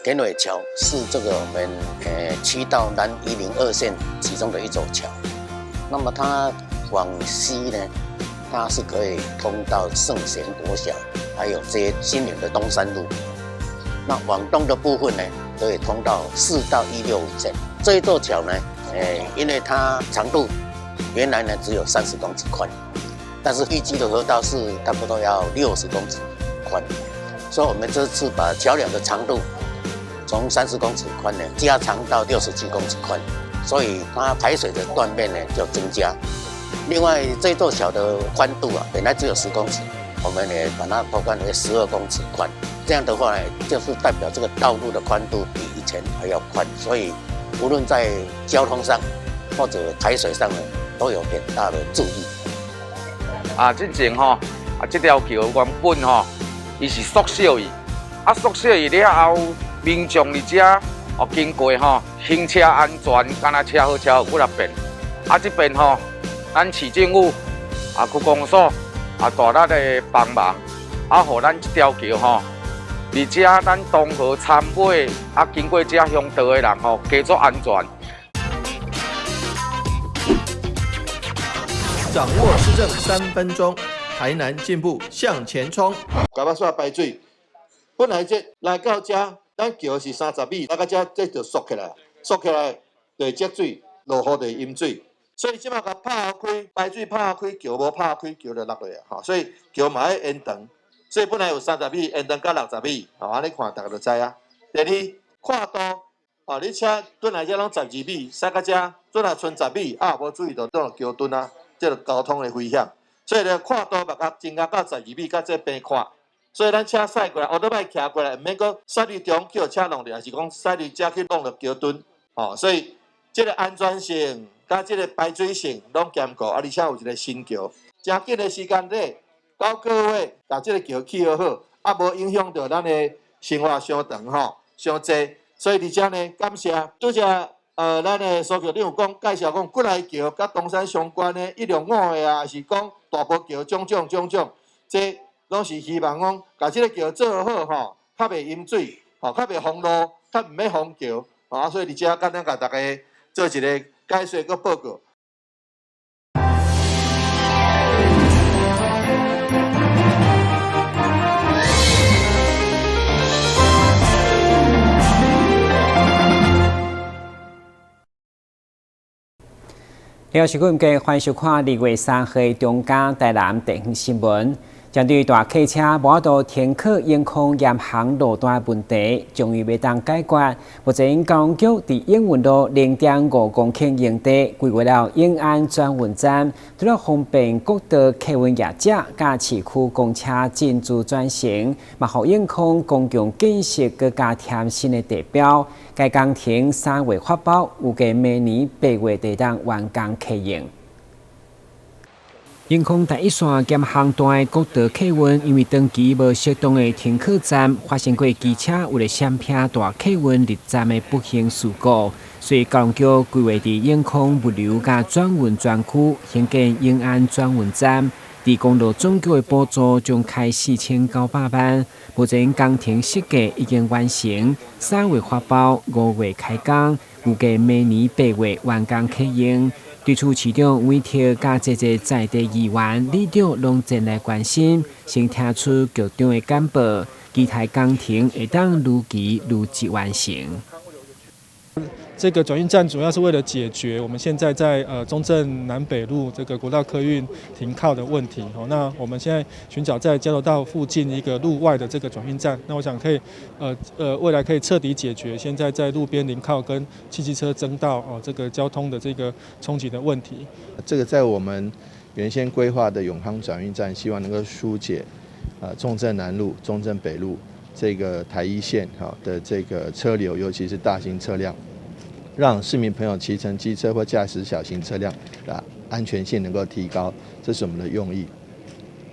田尾橋是這個我們七道南102線其中的一座橋。那麼它往西呢，它是可以通到聖賢國小，還有這些新營的東山路。那往東的部分呢，可以通到4到165線。這一座橋呢，因為它長度原來呢只有30公尺寬，但是預計的河道是差不多要60公尺寬，所以我們這次把橋梁的長度從30公尺寬呢加長到67公尺寬，所以它排水的斷面呢就增加。另外，這座橋的寬度啊，本來只有10公尺，我們也把它拓寬為12公尺寬。這樣的話呢，就是代表這個道路的寬度比以前還要寬，所以無論在交通上或者排水上呢，都有很大的助益。啊，之前吼，啊，這條橋原本吼，伊是縮小去，啊，縮小去了後，民眾佇遮哦經過吼，行車安全，敢若車禍車禍幾若遍。啊，這邊吼，咱市政府啊區公所啊大力的幫忙，啊，予咱這條橋吼，佇遮咱東河參尾啊，經過遮鄉道的人吼，加做安全。掌握市政3分鐘，台南進步向前衝。共目煞排水，本來這來到遮，咱橋是30米，來到遮這就縮起來，縮起來就會積水，落雨就會淹水。所以這擺共拍開排水拍開，橋無拍開，橋就落落啊！吼，所以橋嘛愛延長。所以本來有三十米，延長到60米，吼，按呢看逐家就知影。第二，闊度，哦，你車本來遮攏12米，駛到遮，陣若賰十米，啊，無注意就撞著橋墩啊，這就交通的危險。所以咧，闊度嘛共增加到十二米，較這平闊。所以咱車駛過來，歐多擺騎過來，毋免閣駛入中叫車弄著，抑是講駛入遮去弄著橋墩，吼，所以這個安全性佮這個排水性攏兼顧，啊，而且有一個新橋，誠緊的時間內，9個月，共這個橋起好好，啊，無影響著咱的生活傷長吼，傷濟。所以佇遮呢，感謝拄才咱的蘇局長有講介紹講，幾來橋佮東山相關的165的啊，抑是講大埔橋種種種種，這攏是希望講，共這個橋做好吼，較袂淹水，吼，較袂封路，較毋免封橋，啊，所以佇遮簡單共大家做一個解說佮報告。好，時間歡迎收看2月3號中嘉台南地方新聞。針對大客車無法度停靠永康嚴行路段問題，終於欲當解決。目前交通局佇永運路0.5公頃用地規劃了永安轉運站，除了方便國道客運業者佮市區公車進駐轉乘，嘛予永康公共建設閣加添新的地標。該工程3月發包，預計明年8月會當完工啟用。永康第一線嚴行段的國道客運，因為長期無適當的停靠站，發生過機車為了閃避大客運入站的不幸事故，所以交通局規劃佇永康物流佮轉運專區興建永安轉運站，佇公路總局的補助將開4900萬。目前工程設計已經完成，3月發包，5月開工，預計明年8月完工啟用。對此，市長委託佮濟濟在地議員、里長攏前來關心，先聽取局長的簡報，期待工程會當如期如質完成。這個轉運站主要是為了解決我們現在在中正南北路這個國道客運停靠的問題。哦，那我們現在尋找在交流道附近一個路外的這個轉運站，那我想可以未來可以徹底解決現在在路邊停靠跟汽機車爭道哦這個交通的這個衝擊的問題。這個在我們原先規劃的永康轉運站，希望能夠疏解中正南路、中正北路這個台一線哈的這個車流，尤其是大型車輛。讓市民朋友騎乘機車或駕駛小型車輛啊，安全性能夠提高，這是我們的用意。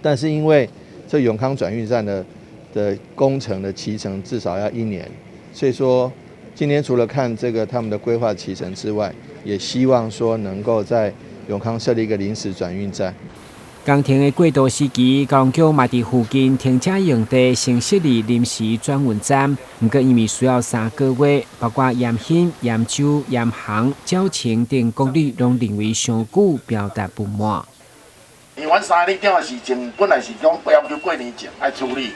但是因為這永康轉運站的工程的期程至少要一年，所以說今天除了看這個他們的規劃期程之外，也希望說能夠在永康設立一個臨時轉運站。工程的過渡時期，交通局嘛佇附近停車用地先設立臨時轉運站，毋過因為需要3個月，包括鹽興、鹽洲、鹽航、蕉青等各里攏認為傷久，表達不滿。因為阮三里長的事情本來是講要求過年前愛處理，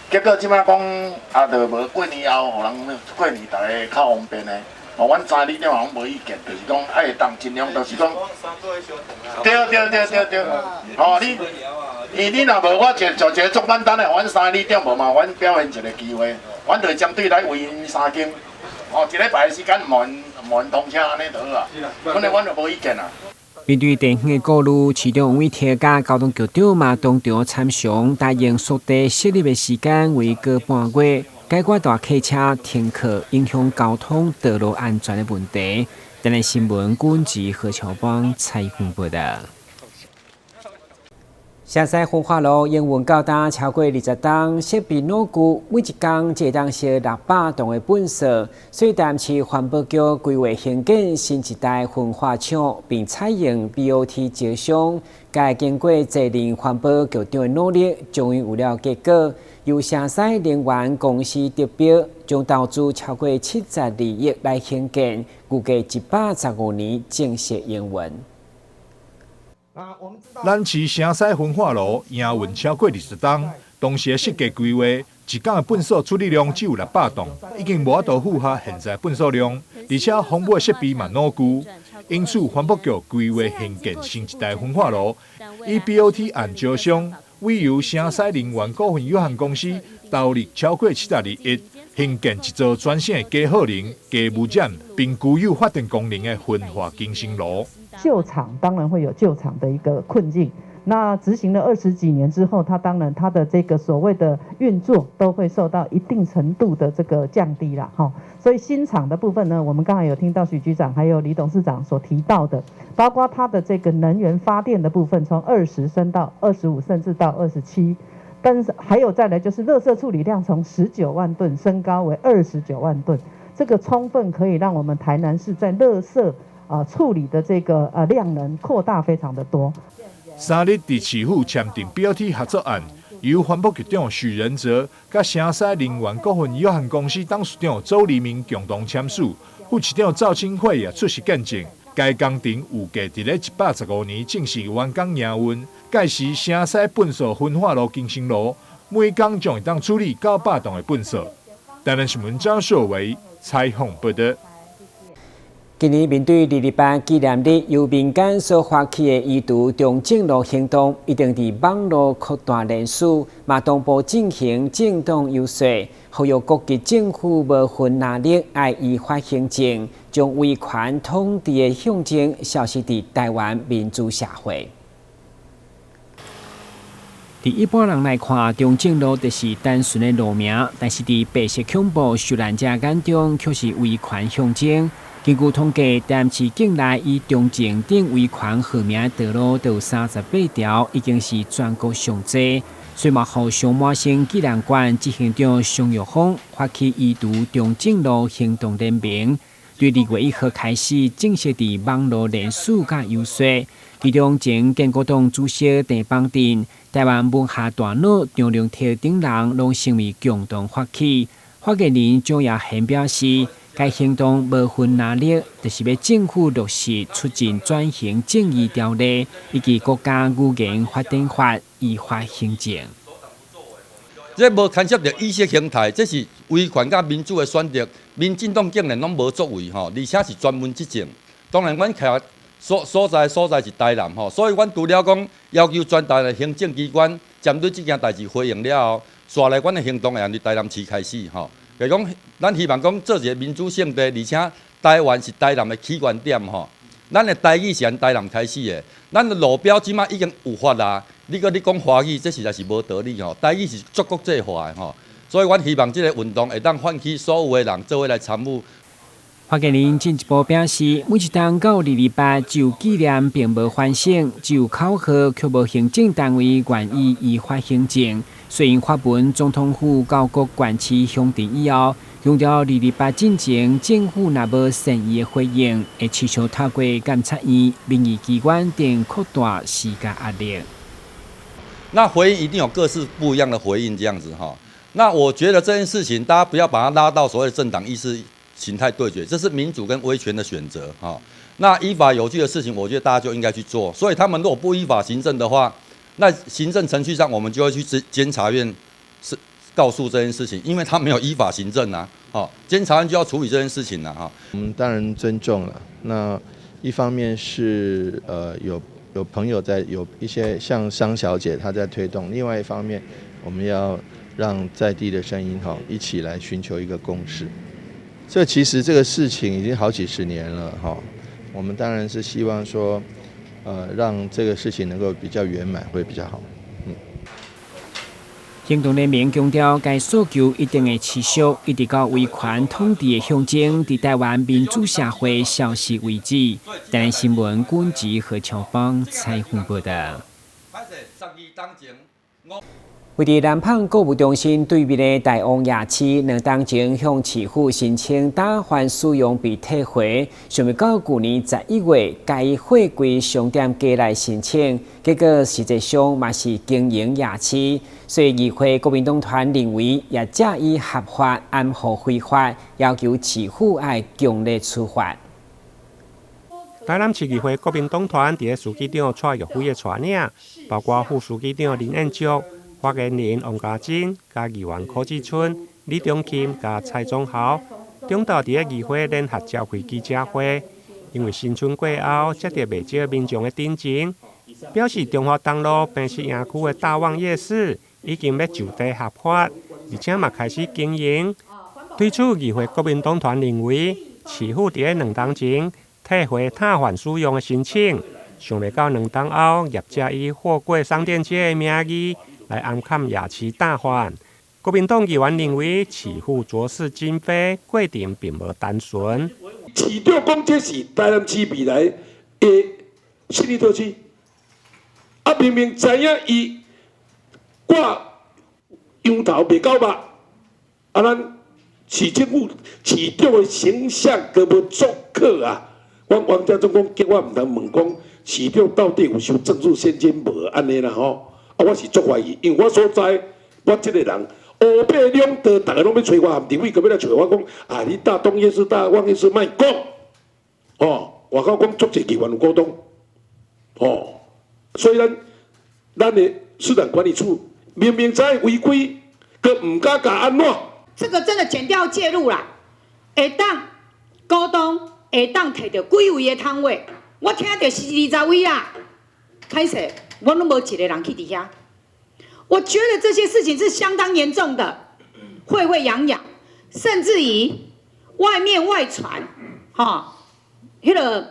結果這擺講啊，就無過年後，予人過年逐家較方便的。哦，阮三里長攏無意見，就是講愛會當盡量，就是講。對對對對對，哦你，伊你若無我就就一個足簡單的，阮三里長無嘛，阮表現一個機會，阮就針對來維營三更，哦，一禮拜的時間毋予𪜶通車按呢就好啊，反正阮就無意見啦。面對地方的顧慮，市長黃偉哲佮交通局長嘛當場參詳，答應縮短設立的時間為個半月，解決大客車停靠影響交通道路安全的問題。台南新聞軍事何喬邦採訪報導。城西焚化爐營運到今超過20冬，設備老舊，每一工只會當燒600噸的糞埽。所以台南市環保局規劃興建新一代焚化廠，並採用 BOT 招商。該經過前任環保局長的努力，終於有了結果。由城西能源公司得標，將投資超過72億來興建，預計115年正式營運。咱市城西焚化爐營運超過20冬，當時的設計規劃，一工的糞埽處理量只有600噸，已經無法度負荷現在糞埽量，而且防腐的設備嘛老舊，因此環保局規劃興建新一代焚化爐，以 BOT 案招商，委由城西能源股份有限公司投入超過72億，興建一座全新的低耗能、低污染，並具有發電功能的焚化更生爐。舊廠當然會有舊廠的一個困境，那執行了20幾年之後，它當然它的這個所謂的運作都會受到一定程度的這個降低啦，哈。所以新廠的部分呢，我們剛才有聽到許局長還有李董事長所提到的，包括它的這個能源發電的部分，從20升到25，甚至到27，但是還有再來就是垃圾處理量從19萬噸升高為29萬噸，這個充分可以讓我們台南市在垃圾處理的這個量能擴大非常的多。 3日佇市府簽訂 BOT 合作案，由環保局長許仁哲佮城西能源股份有限公司董事長周黎明共同簽署，副市長趙清慧也出席見證。該工程預計佇咧115年正式完工營運，屆時城西糞埽焚化爐更生爐每工將會當處理900噸的糞埽。台南新聞張碩維採訪報導。今年面對二二八紀念日，由民間所發起的移除中正路行動，一定佇網路擴大連署，嘛同步進行政黨遊說，呼籲各級政府無分藍綠，愛依法行政，將威權統治的象徵消失佇台灣民主社會。佇一般人來看，中正路就是單純的路名，但是佇白色恐怖受難者眼中，卻是威權象徵。根據統計，台南市境內以中正等威權號名的道路都有38條，已經是全國上濟。所以嘛，予張滿生紀念館執行長商玉峰發起移除中正路行動聯盟，對2月1號開始正式佇網路連署佮遊說。其中前建國黨主席鄭邦鎮、台灣文學大腦張榮提等人，攏成為共同發起。發言人蔣亞賢表示，該行動無分藍綠，就是欲政府落實促進轉型正義條例以及國家語言發展法，依法行政。這無牽涉著意識形態，這是威權佮民主的選擇。民進黨竟然攏無作為吼，而且是專門執政。當然，阮徛所在是台南吼，所以阮除了講要求全台的行政機關針對這件代誌回應了後，紲來阮的行動會佇台南市開始吼。就講，咱希望講做一個民主聖地，而且台灣是台南的起源點吼。咱的台語是按台南開始的，咱的路標這馬已經有法啦。你閣你講華語，這實在是無道理吼。台語是足國際化的吼，所以阮希望這個運動會當喚起所有的人做伙來參與。發言人進一步表示，每一冬到228只有紀念，並無反省；只有口號，卻無行政單位願意依法行政。雖然發文總統府到各縣市鄉鎮以後，強調228進前政府若無善意的回應，會持續透過監察院、民意機關等擴大施加壓力。那回應一定有各式不一樣的回應，這樣子哈。那我覺得這件事情，大家不要把它拉到所謂政黨意識形態對決，這是民主跟威權的選擇哈。那依法有據的事情，我覺得大家就應該去做。所以他們如果不依法行政的話，那行政程序上我們就會去監察院是告訴這件事情，因為他沒有依法行政啊。哦，監察院就要處理這件事情了哈。我們當然尊重了。那一方面是有朋友在，有一些像商小姐她在推動；另外一方面，我們要讓在地的聲音哈一起來尋求一個共識。這其實這個事情已經好幾十年了哈，我們當然是希望說，讓這個事情能夠比較圓滿會比較好。行動聯盟強調，該訴求一定會持續，一直到威權統治的象徵佇臺灣民主社會消失為止。台南新聞君吉何喬芳採訪報道。位佇南枋購物中心對面的大王夜市，2冬前向市府申請打販使用被退回，想袂到舊年11月，共貨櫃商店街來申請，結果實際上嘛是經營夜市，所以議會國民黨團認為業者以合法掩護非法，要求市府愛強力處罰。台南市議會國民黨團佇咧書記長蔡玉輝的帶領，包括副書記長林彥竹、發言人王家珍、佮議員柯志春、李中钦、佮蔡宗豪，中晝佇咧議會聯合召開記者會，因為新春過後接著袂少民眾的陳情，表示中華東路坪石營區的大旺夜市已經欲就地合法，而且嘛開始經營。對此，議會國民黨團認為，市府佇咧2冬前退回攤販使用的申請，想袂到2冬後業者以貨櫃商店街的名義來暗崁夜市攤販。國民黨議員認為，市府濁世今非，過程並無單純。市長講這是台南市未來的新的特區，啊，明明知影伊掛羊頭賣狗肉，啊，咱市政府市長的形象閣無足可啊！我王家總講，叫我毋通問講市長到底有收政治獻金無按呢啦吼。啊，我是足懷疑，因為我所知，我這個人烏白兩道，逐个攏欲揣我，含立委閣欲來揣我講，啊，你大東夜市、大旺夜市莫講，哦，外口講足濟議員有股東，哦，所以咱的市場管理處明明知違規，閣毋敢共按怎？這個真的檢調介入啦，會當股東會當提著幾位的攤位，我聽著是20位啦，歹勢，我攏無一個人去佇遐。我覺得這些事情是相當嚴重的，沸沸揚揚，甚至於外面外傳，哈，彼個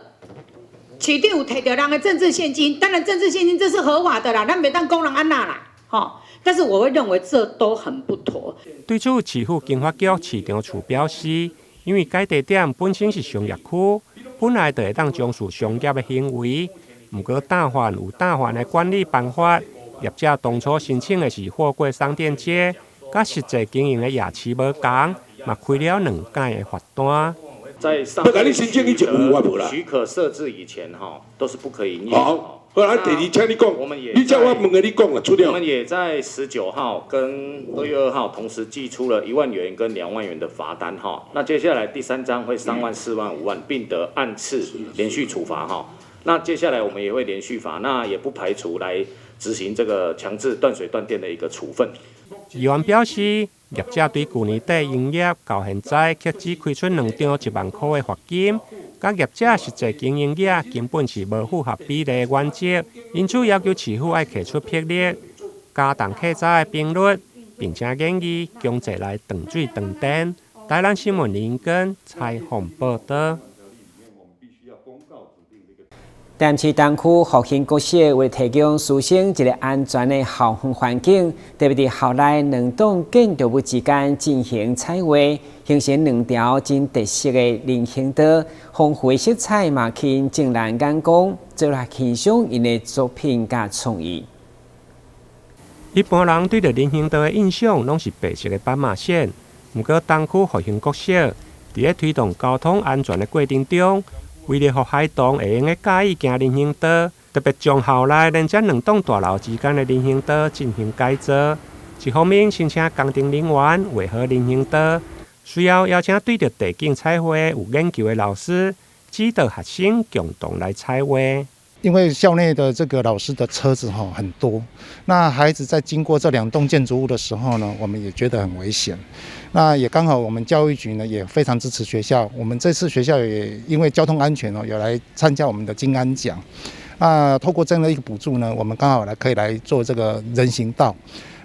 市長有提著人的政治獻金，當然政治獻金這是合法的啦，咱袂當講人按怎啦，哈。但是我會認為這都很不妥。對此，市府經發局市場處表示，因為該地點本身是商業區，本來就會當從事商業的行為，毋過攤販有攤販的管理辦法。業者當初申請的是貨櫃商店街，佮實際經營的夜市無仝，嘛開了兩改的罰單。在上許可設置以前，哈，都是不可以營業。好，好來，第二，請你講。我們也，你叫我問的，你講啦，出我們也在19號跟2月2號同時寄出了1萬元跟2萬元的罰單，哈。那接下來第三張會3萬、4萬、5萬，並得按次連續處罰，哈。那接下來我們也會連續罰，那也不排除來執行這個強制斷水斷電的一個處分。議員表示，業者對舊年底營業到現在，卻只開出兩張1萬箍的罰金，佮業者實際經營額根本是無符合比例的原則，因此要求市府愛提出魄力，加重課罰的頻率，並且建議強制來斷水斷電。台南新聞林根採訪報道。台南市東區復興國小為提供師生一个安全的校園環境，特別佇校內兩棟建築物之間進行彩畫，形成兩條真特色的人行道，豐富的色彩嘛吸引眾人眼光，做來欣賞𪜶的作品佮創意。一般人對著人行道的印象，攏是白色的斑馬線。毋過東區復興國小佇咧推動交通安全的過程中，為了予孩童會用得佮意行人行道，特別將校內連接兩棟大樓之間的人行道進行改造。一方面，申請工程人員畫好人行道，隨後邀請對著地景彩繪有研究的老師，指導學生共同來彩畫。因為校內的這個老師的車子哈很多，那孩子在經過這兩棟建築物的時候呢，我們也覺得很危險。那也剛好我們教育局呢也非常支持學校，我們這次學校也因為交通安全哦，有來參加我們的金安獎。那透過這樣的一個補助呢，我們剛好來可以來做這個人行道。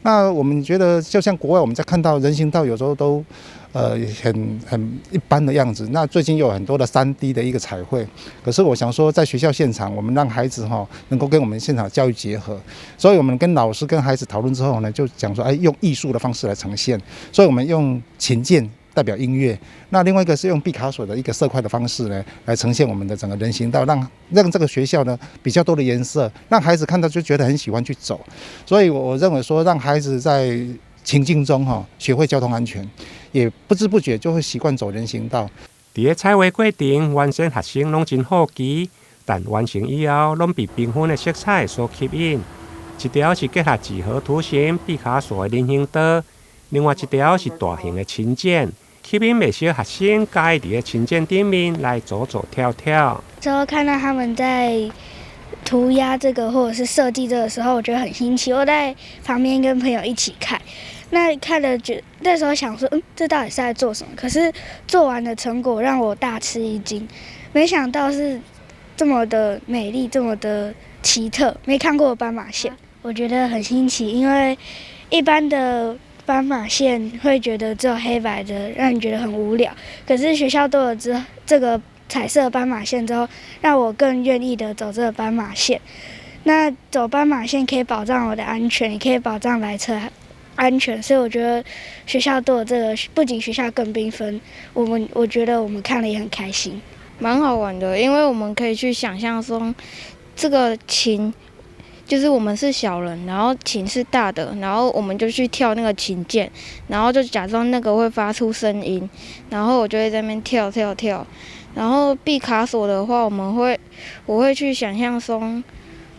那我們覺得就像國外，我們在看到人行道有時候都很一般的樣子。那最近又有很多的3D 的一個彩繪，可是我想說，在學校現場，我們讓孩子哈能夠跟我們現場教育結合，所以我們跟老師跟孩子討論之後呢，就講說，哎，用藝術的方式來呈現。所以我們用琴鍵代表音樂，那另外一個是用畢卡索的一個色塊的方式呢，來呈現我們的整個人行道，讓這個學校呢比較多的顏色，讓孩子看到就覺得很喜歡去走。所以我認為說，讓孩子在情境中哈學會交通安全，也不知不覺就會習慣走人行道。佇咧彩畫過程，原先學生攏真好奇，但完成以後，攏被繽紛的色彩所吸引。一條是結合幾何圖形畢卡索的人行道，另外一條是大型的琴鍵。吸引袂少學生佮意佇咧琴鍵頂面來走走跳跳。之後看到他們在塗鴉這個或者是設計這個時候，我覺得很新奇。我在旁邊跟朋友一起看，那看了覺那時候想說，這到底是在做什麼？可是做完的成果讓我大吃一驚，沒想到是這麼的美麗，這麼的奇特，沒看過斑馬線，我覺得很新奇，因為一般的斑馬線會覺得只有黑白的，讓你覺得很無聊。可是學校多了這個彩色斑馬線之後，讓我更願意的走這個斑馬線。那走斑馬線可以保障我的安全，也可以保障來車安全，所以我覺得學校多了這個，不僅學校更繽紛，我覺得我們看了也很開心。蠻好玩的，因為我們可以去想象說，這個琴就是我們是小人，然後琴是大的，然後我們就去跳那個琴鍵，然後就假裝那個會發出聲音，然後我就會在那邊跳跳跳。然後畢卡索的話，我會去想象說，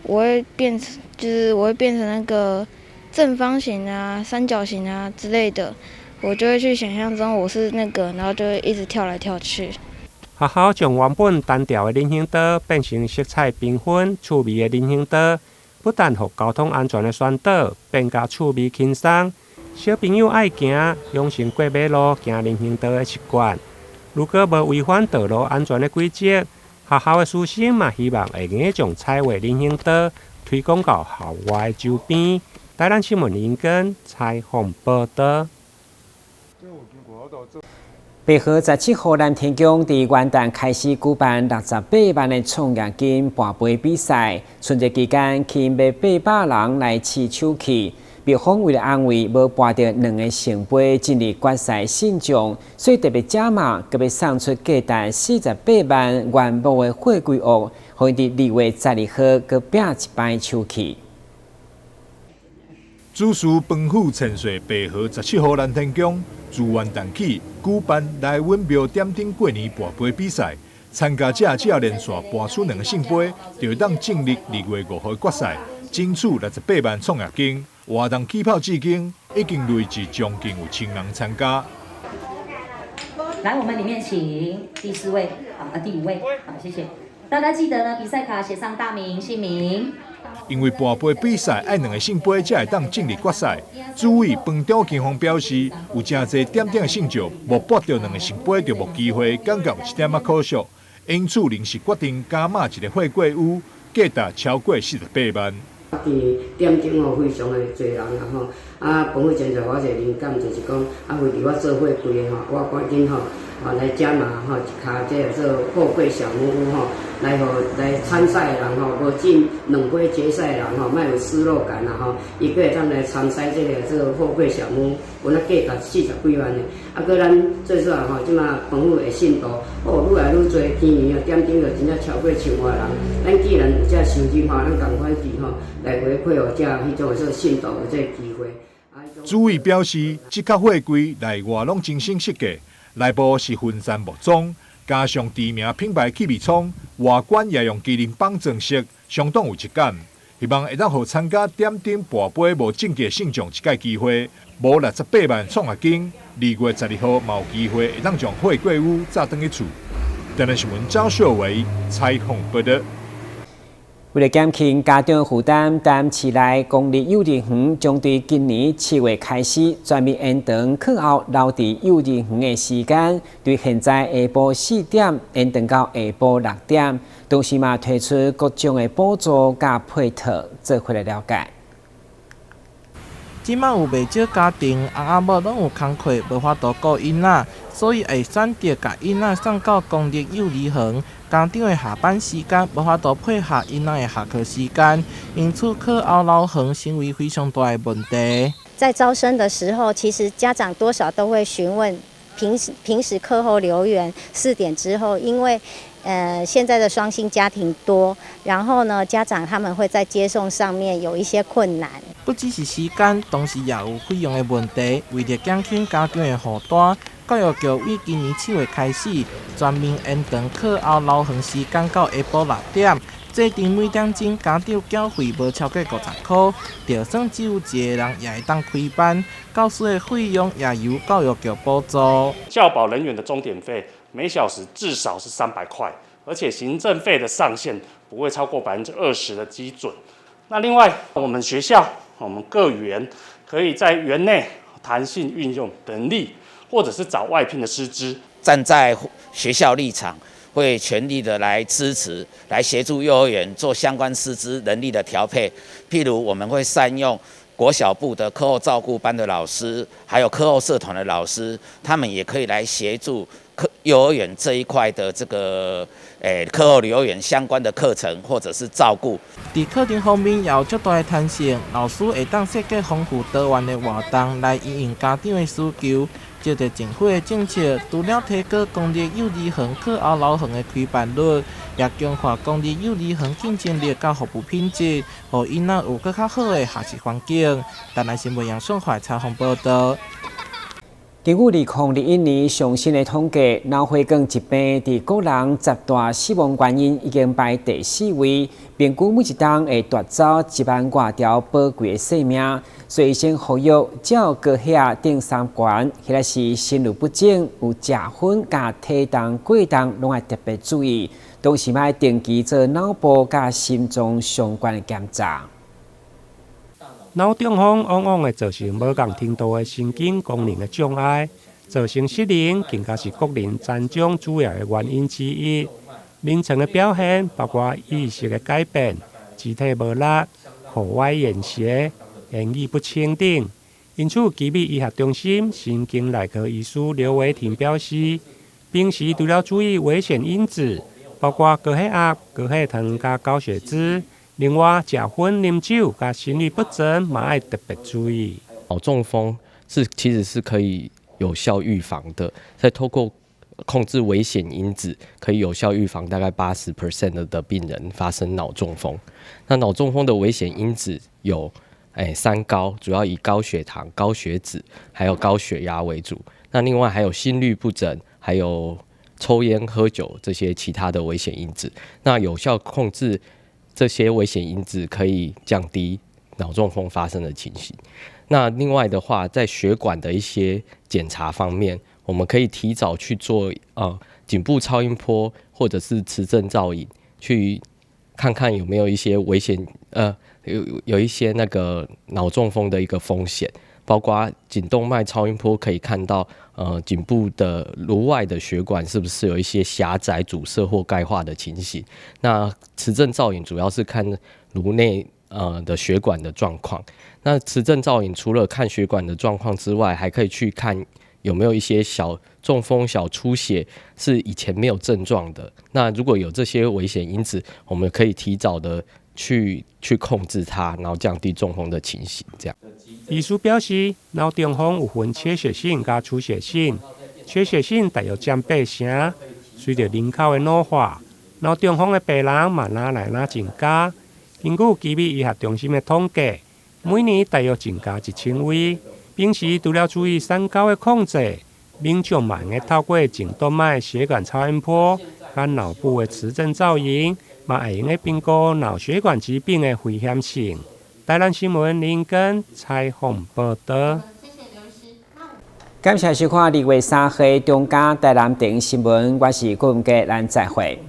我會變成，就是我會變成那個正方形啊、三角形啊之類的，我就會去想象中我是那個，然後就會一直跳來跳去。學校將原本單調的人行道變成色彩繽紛、趣味的人行道，不但予交通安全的宣導變較趣味輕鬆，小朋友愛行，養成過馬路、行人行道的習慣。如果無違反道路安全的規則，學校的師生嘛希望會用得將彩畫人行道推廣到校外周邊。台南新聞林根採訪報道。白河17號南天宮佇元旦開始舉辦68萬的創業金跋杯比賽，春節期間吸引800人來試手氣。廟方為了安慰無跋著兩個聖杯進入決賽信眾，所以特別加碼，閣欲送出價值48萬原木的貨櫃屋，予𪜶佇2月12號閣拼一擺手氣。主事飯府千歲白河17號南天宮自元旦起舉辦來阮廟點燈過年跋杯比賽，參加者只要連續跋出兩個聖杯，就會當進入2月5號決賽，爭取68萬創業金。活動起跑至今，已經累計將近有1000人參加。來，我們裡面請第四位，好，第五位，好，謝謝。大家記得呢，比賽卡寫上大名、姓名。因為跋杯比賽愛兩個聖杯才會當進入決賽。主委飯長金峰表示，有誠濟點燈的信眾，無跋著兩個聖杯就無機會，感覺有一點仔可惜。因此臨時決定加碼一個貨櫃屋，價值超過48萬。佇點燈吼，非常的濟人啦吼，啊，飯府前就予我一個靈感，就是講，啊，為著我做貨櫃的吼，我趕緊吼，啊來加碼吼，一跤這個做貨櫃小木屋吼，來予來參賽的人吼，無進兩杯決賽的人吼，莫有失落感啦吼，伊閣會當來參賽這個做貨櫃小木屋，有那價值40幾萬的，啊，閣咱最主要吼，這馬飯府的信徒哦，愈來愈濟，今年哦點燈就真正超過1000外人，咱既然有這收入吼，咱仝款去吼。來回饋予這彼種做信徒的這個機會。主委表示，這個貨櫃內外攏精心設計，內部是分散木裝，加上知名品牌氣味倉，外觀也用麒麟幫裝飾，相當有質感。希望會當予參加點燈跋杯無證據信眾一擺機會，無68萬創學金，2月12號嘛有機會會當將貨櫃屋載轉去厝。台南新聞張秀維採訪報導。為了減輕家長負擔，台南市內公立幼兒園將對今年7月開始全面延長課後留佇幼兒園的時間，對現在下晡4點延長到下晡6點。同時嘛推出各種的補助佮配套，做伙來了解。這馬有袂少家庭，翁仔某攏有工課，無法度顧囡仔，所以會選擇共囡仔送到公立幼兒園。家長的下班時間無法度配合囡仔的下課時間，因此課後留園成為非常大的問題。在招生的時候，其實家長多少都會詢問平時課後留園4點之後，因為現在的雙薪家庭多，然後呢，家長他們會在接送上面有一些困難。不只是時間，同時也有費用的問題。為了減輕家長的負擔，教育局於今年7月開始全面延長課後留園時間到下晡6點，制定每點鐘家長繳費無超過50箍，就算只有一个人也會當開班。教師的費用也由教育局補助。教保人員的鐘點費每小時至少是300塊，而且行政費的上限不會超過20%的基準。那另外，我們學校我們各園可以在園內彈性運用人力，或者是找外聘的師資。站在學校立場，會全力的來支持，來協助幼兒園做相關師資人力的調配。譬如我們會善用國小部的課後照顧班的老師，還有課後社團的老師，他們也可以來協助課幼兒園這一塊的這個課後留園相關的課程或者是照顧。佇課程方面也有足大的彈性，老師會當設計豐富多元的活動來因應家長的需求。藉著政府的政策，除了提高公立幼兒園課後留園的開辦率，也強化公立幼兒園競爭力佮服務品質，予囡仔有閣較好的學習環境。台南新聞楊順懷採訪報導。根據2021年上新的統計，腦血管疾病佇國人10大死亡原因已經排第四位，平均每一冬會奪走1萬外條寶貴的性命。所以醫生呼籲，只要高血壓等三高，或者是心律不整、有食薰佮體重過重，攏愛特別注意，同時嘛愛定期做腦部佮心臟相關的檢查。腦中風往往會造成無仝程度的神經功能的障礙，造成失能，更加是國人殘障主要的原因之一。臨床的表現包括意識的改變、肢體無力、口歪眼斜、言語不清等。因此，奇美醫學中心神經內科醫師劉維廷表示，平時除了注意危險因子，包括高血壓、高血糖佮高血脂。另外，食薰、啉酒、佮心律不整，嘛愛特別注意。腦中風是其實是可以有效預防的，在透過控制危險因子，可以有效預防大概80% 的病人發生腦中風。那腦中風的危險因子有三高，主要以高血糖、高血脂還有高血壓為主。那另外還有心律不整，還有抽菸、喝酒這些其他的危險因子。那有效控制這些危險因子，可以降低腦中風發生的情形。那另外的話，在血管的一些檢查方面，我們可以提早去做頸部超音波或者是磁振造影，去看看有沒有一些危險有一些那個腦中風的一個風險，包括頸動脈超音波可以看到頸部的顱外的血管是不是有一些狹窄、阻塞或鈣化的情形。那磁振造影主要是看顱內的血管的狀況。那磁振造影除了看血管的狀況之外，還可以去看有沒有一些小中風、小出血是以前沒有症狀的。那如果有這些危險因子，我們可以提早的去控制它，然後降低中風的情形。這樣。醫師表示，腦中風有分缺血性佮出血性，缺血性大約佔8成。隨著人口的老化，腦中風的病人嘛愈來愈增加。根據奇美醫學中心的統計，每年大約增加1000位。平時除了注意三高的控制，民眾嘛會透過頸動脈血管超音波、佮腦部的磁振造影，嘛會用得評估腦血管疾病的危險性。台南新聞林根採訪報導。感謝收看2月3號中間台南電視新聞，我是郭文傑，咱再會。